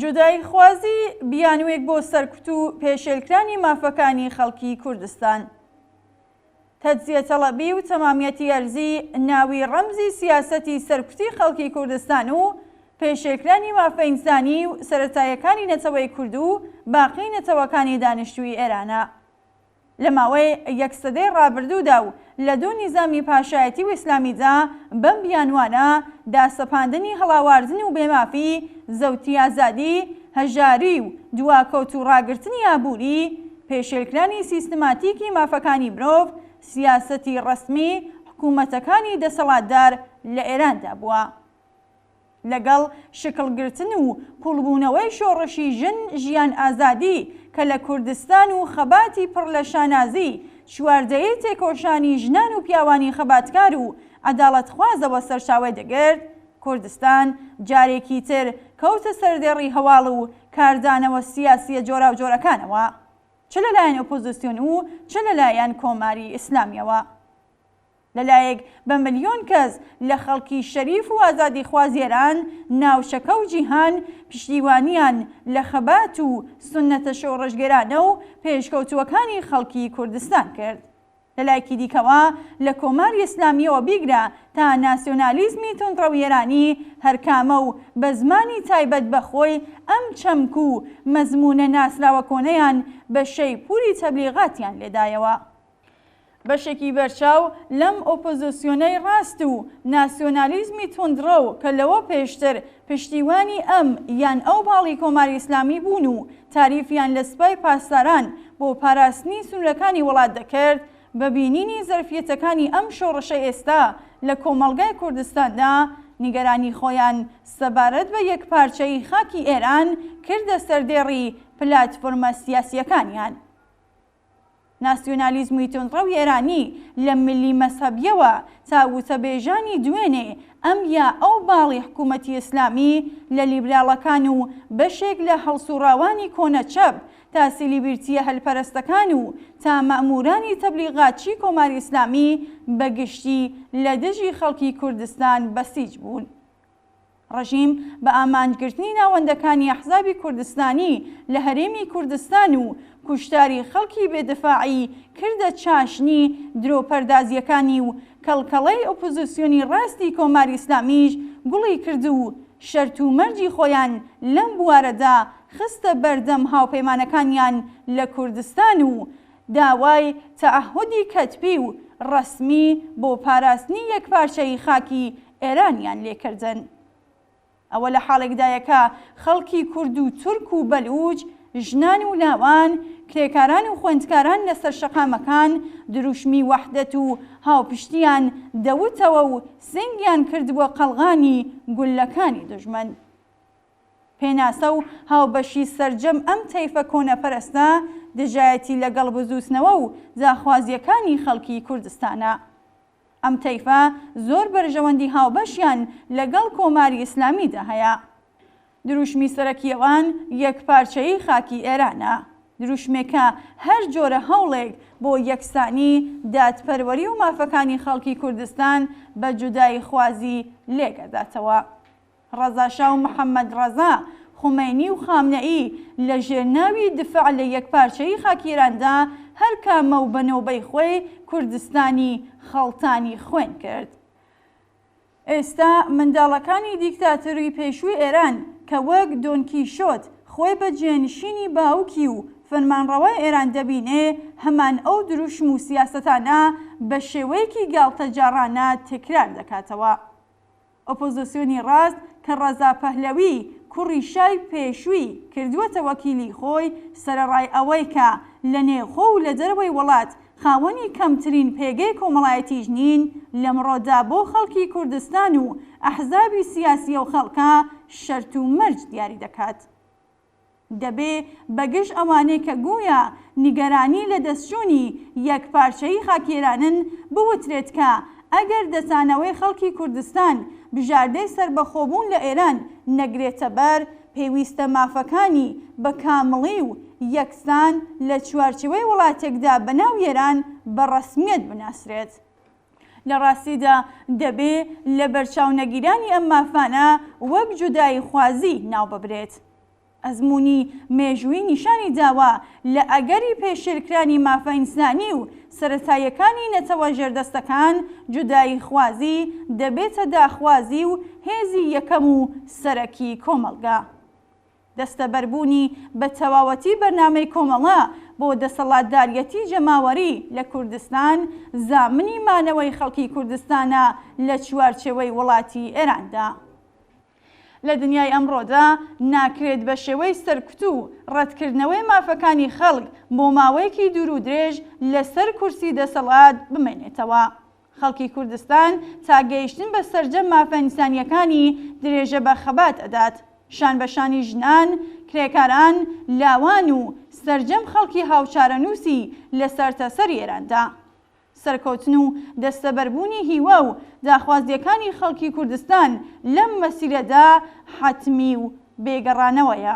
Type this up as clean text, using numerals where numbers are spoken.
جوداییخوازی بیانووێک بۆ سەرکوت و پێشێلکرانی مافەکانی خەڵکی کوردستان. تەجزیەتەڵەبی و تەمامیەتی ئەرزی ناوی ڕەمزی سیاسەتی سەرکوتی خەڵکی کوردستان و پێشێلکرانی مافە ئینسانی و سەرەتاییەکانی نەتەوەی کورد و باقی نەتەوەکانی دانیشتووی ئێرانە. لە ماوەی یەک سەدەی ڕابردوودا و لە دوو نیزامی پاشایەتی و ئیسلامیدا بەم بیانوانە داسەپاندنی هەڵاواردن و بێمافی، زەوتی ئازادی، هەژاری و دواکەوتوو ڕاگرتنی ئابووری، پێشێلکرانی سیستماتیکی مافەکانی مرۆڤ، سیاسەتی ڕەسمی حکوومەتەکانی دەسەڵاتدار لە ئێراندا بووە. لەگەڵ شکڵگرتن و قوڵبوونەوەی شۆڕشی ژن ژیان ئازادی کە لە کوردستان و خەباتی پڕ لە شانازی چواردەیەی تێکۆشانی ژنان و پیاوانی خەباتکار و عەداڵەتخوازەوە سەرچاوەی دەگرت، کوردستان جارێکی تر کەوتە سەردێڕی هەواڵ و کاردانەوە سیاسییە جۆراوجۆرەکانەوە چ لەلایەن ئۆپۆزسیۆن و چ لەلایەن کۆماری ئیسلامییەوە. لەلایەک بە ملیۆن کەس لە خەڵکی شەریف و ئازادیخوازی ئێران، ناوچەکە و جیهان پشتیوانیان لە خەبات و سوننەتە شۆڕشگێرانە و پێشکەوتووەکانی خەڵکی کوردستان کرد. لەلایەکی دیکەوە لە کۆماری ئیسلامییەوە بیگرە تا ناسیۆنالیزمی توندڕەوی ئێرانی هەرکامە و بە زمانی تایبەت بە خۆی ئەم چەمک و مەزموونە ناسراوە کۆنەیان بە شەیپووری تەبلیغاتیان لێدایەوە. بەشێکی بەرچاو لەم ئۆپۆزسیۆنەی ڕاست و ناسیۆنالیزمی توندڕەو کە لەوە پێشتر پشتیوانی ئەم یان ئەو باڵی کۆماری ئیسلامی بوون و تاریفیان لە سپای پاسداران بۆ پاراستنی سنوورەکانی وڵات دەکرد بە بینینی زەرفیەتەکانی ئەم شۆڕشەی ئێستا لە کۆمەڵگای کوردستاندا نیگەرانی خۆیان سەبارەت بە یەکپارچەیی خاکی ئێران کردە سەردێڕی پلاتفۆرمە سیاسییەکانیان. ناسیۆنالیزمی توندڕەوی ئێرانی لە ملی مەزهەبییەوە تا وتەبێژانی دوێنێ ئەم یا ئەو باڵی حکوومەتی ئیسلامی لە لیبراڵەکان و بەشێک لە هەڵسووڕاوانی کۆنە چەپ تا سیلیبیرتییە هەلپەرستەکان و تا مەئموورانی تەبلیغاتچی کۆماری ئیسلامی بە گشتی لە دژی خەڵکی کوردستان بەسیج بوون. ڕژیم بە ئامانجگرتنی ناوەندەکانی ئەحزابی کوردستانی لە هەرێمی کوردستان و کوشتاری خەڵکی بێ دفاعی کردە چاشنی درۆ پەردازیەکانی و کەڵکەڵەی ئۆپۆزسیۆنی ڕاستی کۆماری ئیسلامیش گوڵی کرد و شەرت و مەرجی خۆیان لەم بوارەدا خستە بەردەم هاوپەیمانەکانیان لە کوردستان و داوای تەعەهودی کەتبی و ڕەسمی بۆ پاراستنی یەکپارچەیی خاکی ئێرانیان لێکردن. ئەوە لە حاڵێکدایە کە خەڵکی کورد و تورک و بەلووچ، ژنان و لاوان، کرێکاران و خوێندکاران لەسەر شەقامەکان دروشمی وەحدەت و هاوپشتییان دەوتەوە و سنگیان کردبووە قەڵغانی گوللەکانی دوژمن. پێناسە و هاوبەشی سەرجەم ئەم تەیفە کۆنەپەرستە دژایەتی لەگەڵ بزووتنەوە و داخوازییەکانی خەڵکی کوردستانە. ئەم تەیفە زۆر بەرژەوەندی هاوبەشیان لەگەڵ کۆماری ئیسلامیدا هەیە. دروشمی سەرەکی ئەوان یەکپارچەیی خاکی ئێرانە. دروشمێک کە هەر جۆرە هەوڵێک بۆ یەکسانی، دادپەروەری و مافەکانی خەڵکی کوردستان بە جوداییخوازی لێکئەداتەوە. ڕەزا شا و محەمەد ڕەزا خومەینی و خامنەئی لە ژێر ناوی دفاع لە یەکپارچەیی خاکی ئێراندا هەر کامە و بە نۆبەی خۆی کوردستانی خەڵتانی خوێن کرد. ئێستا منداڵەکانی دیکتاتۆری پێشووی ئێران کە وەک دۆنکیشۆت خۆی بە جێنشینی باوکی و فەرمانڕەوای ئێران دەبینێ هەمان ئەو دروشم و سیاسەتانە بە شێوەیەکی گاڵتەجاڕانە تکرار دەکاتەوە. ئۆپۆزسیۆنی ڕاست کە ڕەزا پەهلەوی کوڕی شای پێشووی کردووەتە وەکیلی خۆی، سەرەڕای ئەوەی کە لە نێوخۆ و لە دەرەوەی وڵات خاوەنی کەمترین پێگەی کۆمەڵایەتیش نین، لەمڕۆدا بۆ خەڵکی کوردستان و ئەحزابی سیاسی ئەو خەڵکە شەرت و مەرج دیاری دەکات. دەبێ بە گژ ئەوانەی کە گۆیا نیگەرانی لە دەستچوونی یەکپارچەیی خاکی ئێرانن بوترێت کە ئەگەر دەتانەوەی خەڵکی کوردستان بژاردەی سەربەخۆبوون لە ئێران نەگرێتە بەر پێویستە مافەکانی بە کامڵی و یەکسان لە چوارچێوەی وڵاتێکدا بە ناو ئێران بە ڕەسمیەت بناسرێت. لە ڕاستیدا دەبێ لەبەرچاونەگیرانی ئەم مافانە وەک جوداییخوازی ناوببرێت. ئەزموونی مێژوویی نیشانی داوە لە ئەگەری پێشێلکرانی مافە ئینسانی و سەرەتاییەکانی نەتەوە ژێردەستەکان، جوداییخوازی دەبێتە داخوازی و هێزی یەکەم و سەرەکی کۆمەڵگا. دەستەبەربوونی بە تەواوەتی بەرنامەی کۆمەڵە بۆ دەسەڵاتداریەتی جەماوەری لە کوردستان، زامنی مانەوەی خەڵکی کوردستانە لە چوارچێوەی وڵاتی ئێراندا. لە دنیای ئەمڕۆدا ناکرێت بە شێوەی سەرکوت و ڕەتکردنەوەی مافەکانی خەڵک بۆ ماوەیەکی دوورودرێژ لەسەر کورسی دەسەڵات بمێنێتەوە. خەڵکی کوردستان تا گەیشتن بە سەرجەم مافە ئینسانییەکانی درێژە بە خەبات ئەدات. شان بە شانی ژنان، کرێکاران، لاوان و سەرجەم خەڵکی هاوچارەنووسی لە سەرتاسەری ئێراندا. سەرکەوتن و دەستەبەربوونی هیوا و داخوازییەکانی خەڵکی کوردستان لەم مەسیرەدا حەتمی و بێ گەڕانەوەیە.